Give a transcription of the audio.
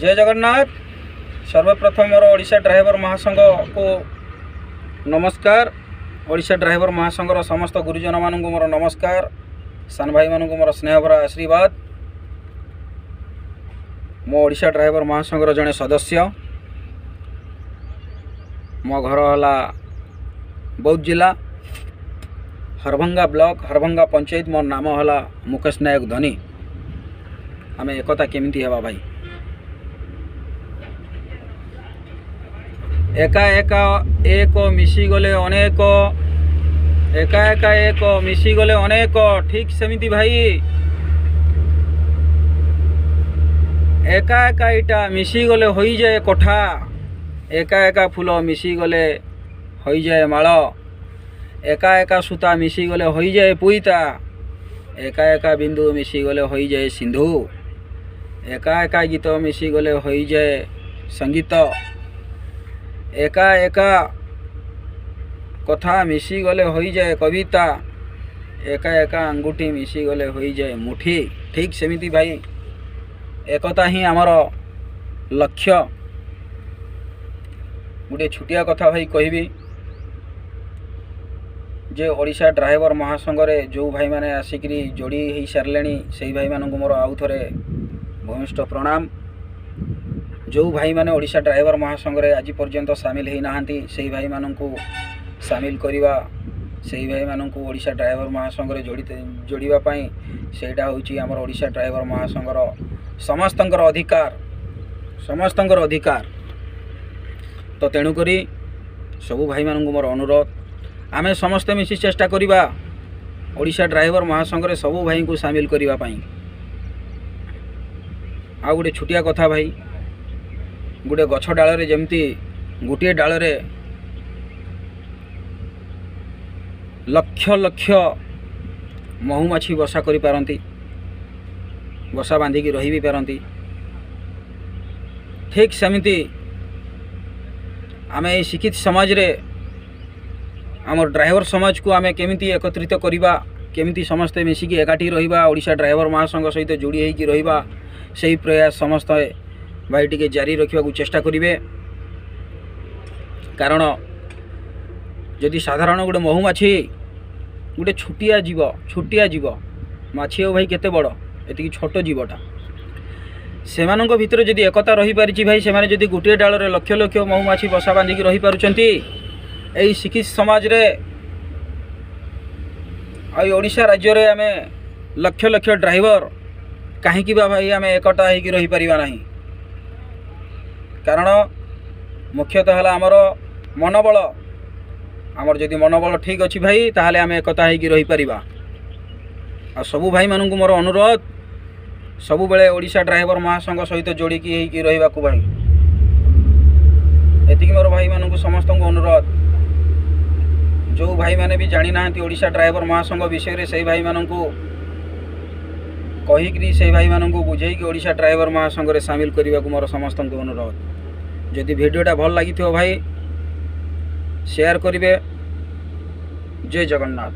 ଜୟ ଜଗନ୍ନାଥ। ସର୍ବପ୍ରଥମ ମୋର ଓଡ଼ିଶା ଡ୍ରାଇଭର ମହାସଂଘକୁ ନମସ୍କାର। ଓଡ଼ିଶା ଡ୍ରାଇଭର ମହାସଂଘର ସମସ୍ତ ଗୁରୁଜନମାନଙ୍କୁ ମୋର ନମସ୍କାର। ସାନ ଭାଇମାନଙ୍କୁ ମୋର ସ୍ନେହଭରା ଆଶୀର୍ବାଦ। ମୁଁ ଓଡ଼ିଶା ଡ୍ରାଇଭର ମହାସଂଘର ଜଣେ ସଦସ୍ୟ। ମୋ ଘର ହେଲା ବୌଦ୍ଧ ଜିଲ୍ଲା, ହରଭଙ୍ଗା ବ୍ଲକ, ହରଭଙ୍ଗା ପଞ୍ଚାୟତ। ମୋ ନାମ ହେଲା ମୁକେଶ ନାୟକ ଧନୀ। ଆମେ ଏକତା କେମିତି ହେବା ଭାଇ? ଏକା ଏକା ଏକ ମିଶିଗଲେ ଅନେକ, ଏକା ଏକା ଏକ ମିଶିଗଲେ ଅନେକ। ଠିକ୍ ସେମିତି ଭାଇ, ଏକା ଏକା ଇଟା ମିଶିଗଲେ ହୋଇଯାଏ କୋଠା, ଏକା ଏକା ଫୁଲ ମିଶିଗଲେ ହୋଇଯାଏ ମାଳ, ଏକା ଏକା ସୂତା ମିଶିଗଲେ ହୋଇଯାଏ ପୁଇତା, ଏକା ଏକା ବିନ୍ଦୁ ମିଶିଗଲେ ହୋଇଯାଏ ସିନ୍ଧୁ, ଏକା ଏକା ଗୀତ ମିଶିଗଲେ ହୋଇଯାଏ ସଙ୍ଗୀତ, ଏକା ଏକା କଥା ମିଶିଗଲେ ହୋଇଯାଏ କବିତା, ଏକା ଏକା ଆଙ୍ଗୁଠି ମିଶିଗଲେ ହୋଇଯାଏ ମୁଠି। ଠିକ୍ ସେମିତି ଭାଇ, ଏକତା ହିଁ ଆମର ଲକ୍ଷ୍ୟ। ଗୋଟିଏ ଛୋଟିଆ କଥା ଭାଇ କହିବି ଯେ ଓଡ଼ିଶା ଡ୍ରାଇଭର ମହାସଂଘରେ ଯେଉଁ ଭାଇମାନେ ଆସିକିରି ଯୋଡ଼ି ହେଇସାରିଲେଣି, ସେଇ ଭାଇମାନଙ୍କୁ ମୋର ଆଉ ଥରେ ଭୂମିଷ୍ଠ ପ୍ରଣାମ। ଯେଉଁ ଭାଇମାନେ ଓଡ଼ିଶା ଡ୍ରାଇଭର ମହାସଂଘରେ ଆଜି ପର୍ଯ୍ୟନ୍ତ ସାମିଲ ହେଇନାହାନ୍ତି, ସେଇ ଭାଇମାନଙ୍କୁ ସାମିଲ କରିବା, ସେଇ ଭାଇମାନଙ୍କୁ ଓଡ଼ିଶା ଡ୍ରାଇଭର ମହାସଂଘରେ ଯୋଡ଼ିବା ପାଇଁ, ସେଇଟା ହେଉଛି ଆମର ଓଡ଼ିଶା ଡ୍ରାଇଭର ମହାସଂଘର ସମସ୍ତଙ୍କର ଅଧିକାର, ସମସ୍ତଙ୍କର ଅଧିକାର। ତ ତେଣୁକରି ସବୁ ଭାଇମାନଙ୍କୁ ମୋର ଅନୁରୋଧ, ଆମେ ସମସ୍ତେ ମିଶି ଚେଷ୍ଟା କରିବା ଓଡ଼ିଶା ଡ୍ରାଇଭର ମହାସଂଘରେ ସବୁ ଭାଇଙ୍କୁ ସାମିଲ କରିବା ପାଇଁ। ଆଉ ଗୋଟେ ଛୋଟିଆ କଥା ଭାଇ, ଗୋଟେ ଗଛ ଡାଳରେ ଯେମିତି ଗୋଟିଏ ଡାଳରେ ଲକ୍ଷ ଲକ୍ଷ ମହୁମାଛି ବସା କରିପାରନ୍ତି, ବସା ବାନ୍ଧିକି ରହି ବି ପାରନ୍ତି, ଠିକ୍ ସେମିତି ଆମେ ଏଇ ଶିକ୍ଷିତ ସମାଜରେ ଆମର ଡ୍ରାଇଭର ସମାଜକୁ ଆମେ କେମିତି ଏକତ୍ରିତ କରିବା, କେମିତି ସମସ୍ତେ ମିଶିକି ଏକାଠି ରହିବା, ଓଡ଼ିଶା ଡ୍ରାଇଭର ମହାସଂଘ ସହିତ ଯୋଡ଼ି ହେଇକି ରହିବା, ସେଇ ପ୍ରୟାସ ସମସ୍ତେ ଭାଇ ଟିକେ ଜାରି ରଖିବାକୁ ଚେଷ୍ଟା କରିବେ। କାରଣ ଯଦି ସାଧାରଣ ଗୋଟେ ମହୁମାଛି, ଗୋଟେ ଛୋଟିଆ ଜୀବ, ଛୋଟିଆ ଜୀବ ମାଛି ଆଉ ଭାଇ କେତେ ବଡ଼, ଏତିକି ଛୋଟ ଜୀବଟା, ସେମାନଙ୍କ ଭିତରେ ଯଦି ଏକତା ରହିପାରିଛି ଭାଇ, ସେମାନେ ଯଦି ଗୋଟିଏ ଡାଳରେ ଲକ୍ଷ ଲକ୍ଷ ମହୁମାଛି ବସା ବାନ୍ଧିକି ରହିପାରୁଛନ୍ତି, ଏଇ ଶିକ୍ଷିତ ସମାଜରେ ଆଉ ଓଡ଼ିଶା ରାଜ୍ୟରେ ଆମେ ଲକ୍ଷ ଲକ୍ଷ ଡ୍ରାଇଭର କାହିଁକି ବା ଭାଇ ଆମେ ଏକତା ହେଇକି ରହିପାରିବା ନାହିଁ? କାରଣ ମୁଖ୍ୟତଃ ହେଲା ଆମର ମନୋବଳ। ଆମର ଯଦି ମନୋବଳ ଠିକ୍ ଅଛି ଭାଇ, ତାହେଲେ ଆମେ ଏକତା ହେଇକି ରହିପାରିବା। ଆଉ ସବୁ ଭାଇମାନଙ୍କୁ ମୋର ଅନୁରୋଧ, ସବୁବେଳେ ଓଡ଼ିଶା ଡ୍ରାଇଭର ମହାସଂଘ ସହିତ ଯୋଡ଼ିକି ହେଇକି ରହିବାକୁ ଭାଇ, ଏତିକି ମୋର ଭାଇମାନଙ୍କୁ ସମସ୍ତଙ୍କୁ ଅନୁରୋଧ। ଯେଉଁ ଭାଇମାନେ ବି ଜାଣିନାହାନ୍ତି ଓଡ଼ିଶା ଡ୍ରାଇଭର ମହାସଂଘ ବିଷୟରେ, ସେଇ ଭାଇମାନଙ୍କୁ କହିକିରି, ସେଇ ଭାଇମାନଙ୍କୁ ବୁଝେଇକି ଓଡ଼ିଶା ଡ୍ରାଇଭର ମହାସଂଘରେ ସାମିଲ କରିବାକୁ ମୋର ସମସ୍ତଙ୍କୁ ଅନୁରୋଧ। ଯଦି ଭିଡ଼ିଓଟା ଭଲ ଲାଗିଥିବ ଭାଇ, ସେୟାର କରିବେ। ଜୟ ଜଗନ୍ନାଥ।